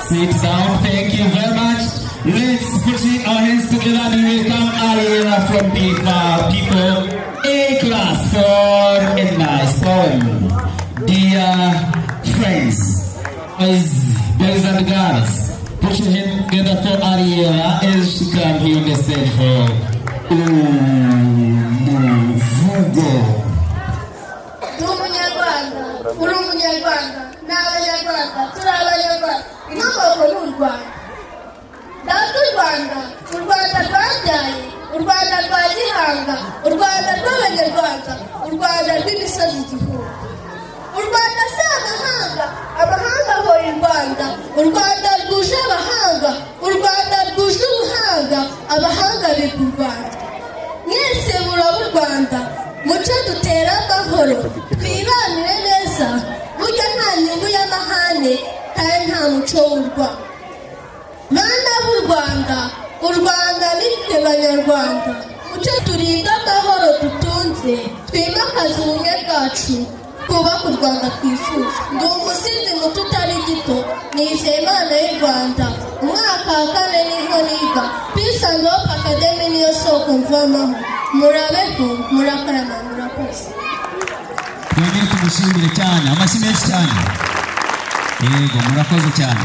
Sit down. Thank you very much. Let's put our hands together and welcome Ariela from P4 A class for a nice poem. Dear friends, boys and girls, put your hands together for Ariela as she comes here on the stage for Umuvugo. Ndi Umunyarwanda, uri Umunyarwanda, ni Abanyarwanda, turi Abanyarwanda, inkomoko ni u Rwanda. Data u Rwanda, u Rwanda rwabyaye, u Rwanda rwa Gihanga, u Rwanda rw'Abanyarwanda, u Rwanda rw'imisozi igihumbi. U Rwanda si amahanga, amahanga ahoye u Rwanda. U Rwanda rwuje abahanga, u Rwanda rwuje ubuhanga, abahanga biga u Rwanda. Mwese muraba u Rwanda, muce dutere amahoro, twibanire neza. Burya nta nyungu y'amahane kandi nta muco w'urwango. Bana b'u Rwanda, u Rwanda ni twe Banyarwanda. Muce turinde amahoro dutunze, twimakaze ubumwe bwacu, twubake u Rwanda twifuza. Ndi umusizi muto utari gito, nizeye Imana y'u Rwanda. Umwaka wa kane niho niga, Peace and Hope Academy niyo soko mvomaho. Murabeho, murakarama, murakoze. Twongere tumushimire cyane, amashyi menshi cyane. Yego, murakoze cyane.